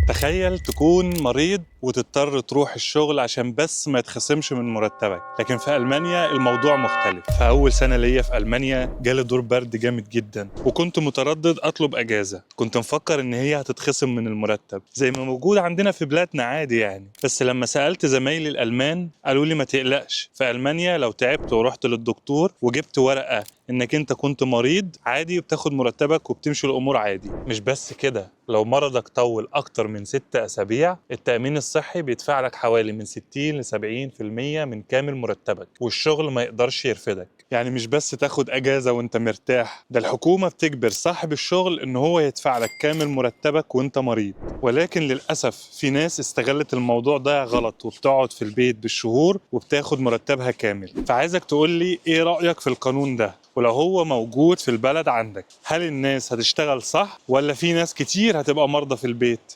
تخيل تكون مريض وتضطر تروح الشغل عشان بس ما يتخصمش من مرتبك. لكن في ألمانيا الموضوع مختلف. في أول سنة ليا في ألمانيا جالي دور برد جامد جدا، وكنت متردد أطلب أجازة. كنت مفكر إن هي هتتخصم من المرتب زي ما موجود عندنا في بلادنا عادي يعني. بس لما سألت زمايلي الألمان قالوا لي ما تقلقش، في ألمانيا لو تعبت ورحت للدكتور وجبت ورقة إنك أنت كنت مريض عادي وبتاخد مرتبك وبتمشي الأمور عادي. مش بس كده، لو مرضك طول أكتر من 6 أسابيع التأمين الصحي بيدفع لك حوالي من 60 ل 70% من كامل مرتبك، والشغل ما يقدرش يرفدك. يعني مش بس تاخد أجازة وانت مرتاح، ده الحكومة بتجبر صاحب الشغل إن هو يدفع لك كامل مرتبك وانت مريض. ولكن للأسف في ناس استغلت الموضوع ده غلط وبتقعد في البيت بالشهور وبتاخد مرتبها كامل. فعايزك تقول لي إيه رأيك في القانون ده، ولو هو موجود في البلد عندك هل الناس هتشتغل صح ولا في ناس كتير هتبقى مرضى في البيت؟